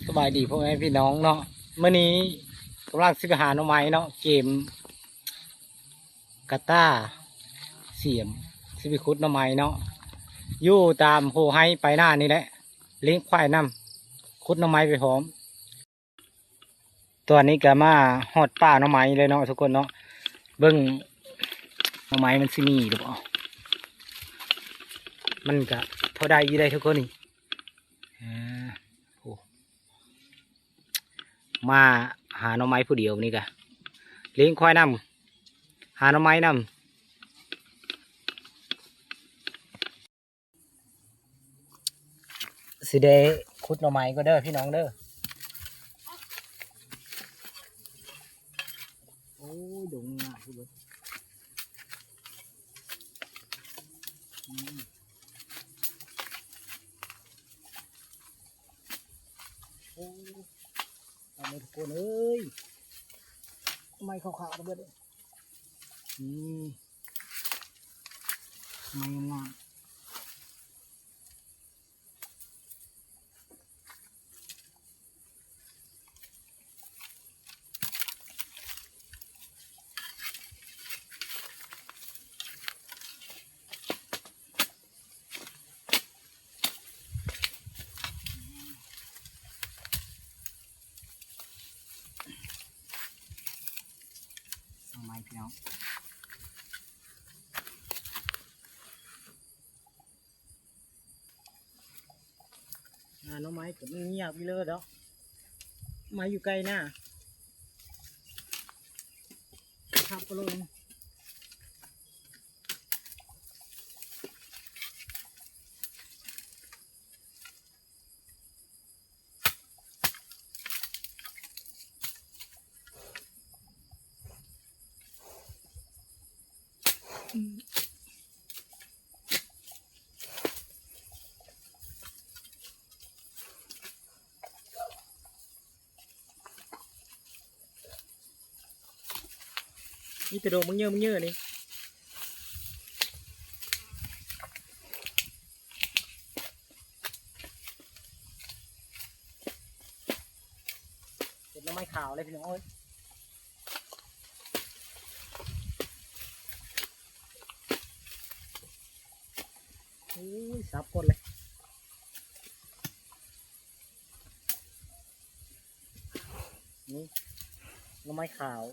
ສະບາຍດີພໍ່ແມ່ພີ່ນ້ອງເນາະ, ມື້ນີ້ກຳລັງຊິໄປຫາໜໍ່ໄມ້ເນາະ, ເກມກາຕ້າສຽມ ຊິໄປຂຸດໜໍ່ໄມ້ເນາະ, ຢູ່ຕາມໂຮໄຮ່ໄປນານີ້ແຫຼະ, ລ້ຽງຄວາຍນຳ, ຂຸດໜໍ່ໄມ້ໄປພ້ອມ. ຕອນນີ້ກໍມາຮອດປ່າໜໍ່ໄມ້ແລ້ວເນາະທຸກຄົນເນາະ, ເບິ່ງໜໍ່ໄມ້ມັນຊິມີຫຼືບໍ່, ມັນກໍພໍໄດ້ຢູ່ໄດ໋ທຸກຄົນນີ້. ເອີ ໂອ້ ມາຫາໜໍ່ໄມ້ຜູ້ດຽວນີ້ກະ ລ້ຽງຄວາຍນຳ ຫາໜໍ່ໄມ້ນຳ. ຊິໄດ້ຂຸດໜໍ່ໄມ້ກ່ອນເດີພີ່ນ້ອງເດີ. ໂອ້ຍ ດົງງາມເບິດ. ອືມ ໂອ້ ຕາມເດີທຸກຄົນເອີຍ, ໄມ້ຂາວໆ ເບິດເລີຍ. ນີ້ ໄມ້ງາມໆ. ໜໍ່ໄມ້ພີ່ນ້ອງ. ອ່າ ໜໍ່ໄມ້ກໍມັນງຽບຢູ່ເລີຍດອກ, ໄມ້ຢູ່ໃກ້ນາ ຄັບປະໂລງ. ມີແຕ່ດອກບັກເຍີບັກເຍີນີ້. ເກັບໜໍ່ໄມ້ຂາວເລີຍພີ່ນ້ອງເອີຍ. ໂອ້ຍ ສັບກ່ອນເລີຍ. ນີ້ ໜໍ່ໄມ້ຂາວ.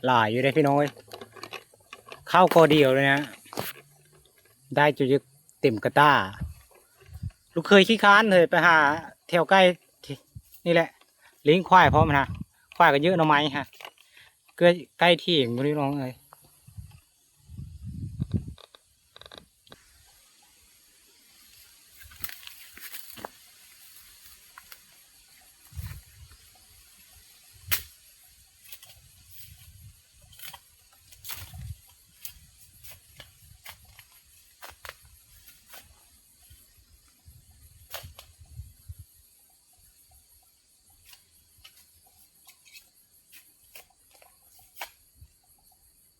ຫຼາຍຢູ່ເດ້ພີ່ນ້ອງເອີຍ, ຄາວກໍດຽວເລີຍນະ ໄດ້ຈົນຈະເຕັມກະຕ້າ. ລູກເຂີຍຂີ້ຄ້ານເລີຍ ໄປຫາແຖວໃກ້ນີ້ແຫຼະ, ລ້ຽງຄວາຍພ້ອມນະ, ຄວາຍກໍເຍອະ ໜໍ່ໄມ້ຮະ ເກືອໃກ້ຖຽງພຸ້ນພີ່ນ້ອງເອີຍ. ໂ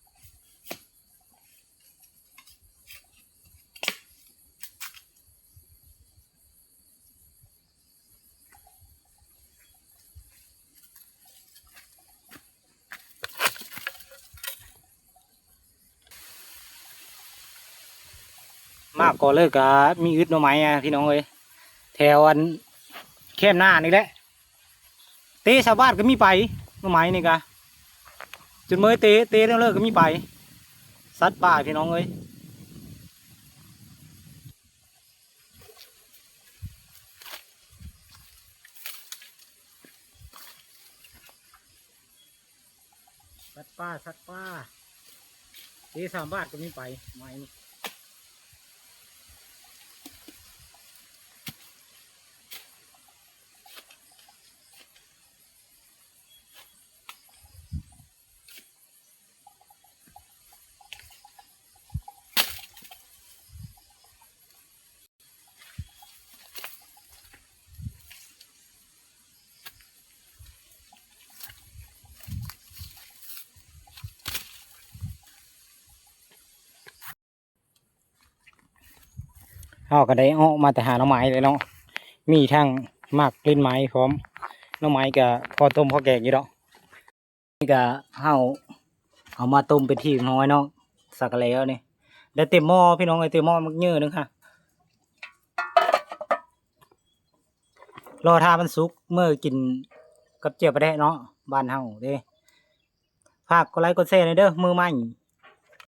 ມາກໍເລີຍກະມີອຶດໜໍ່ໄມ້ອະ ພີ່ນ້ອງເອີຍ ແຖວອັນແຄມນານີ້ແຫຼະ ເຕະຊາວບ້ານກໍມີໄປ ໜໍ່ໄມ້ນີ້ກະ ຈົນເມີຍເຕະ ເຕະແລ້ວເລີກກໍມີໄປ ສັດປ່າ ພີ່ນ້ອງເອີຍ. ສັດປ່າ ສັດປ່າ ເຕະສາມບາດກໍມີໄປ ໄມ້ນີ້. ເຮົາກໍໄດ້ເອາະມາແຕ່ຫາໜໍ່ໄມ້ເລີຍເນາະ ມີທັງໝາກລິ້ນໄມ້ພ້ອມ ໜໍ່ໄມ້ກໍພໍຕົ້ມພໍແກງຢູ່ດອກ. ນີ້ກະເຮົາເອົາມາຕົ້ມເປັນທີ່ຮຽບຮ້ອຍເນາະ ສັກກະແຫຼວນີ້ ໄດ້ເຕັມໝໍ້ພີ່ນ້ອງເອີຍ ເຕັມໝໍ້ໝາກເຍີໜຶ່ງຄ່ະ ລໍຖ້າມັນສຸກ ເມືອກິນກັບແຈ່ວປາແດກເນາະ ບ້ານເຮົາເດ້. ຝາກກົດໄລກົດແຊແດ່ເດີ ມືໃໝ່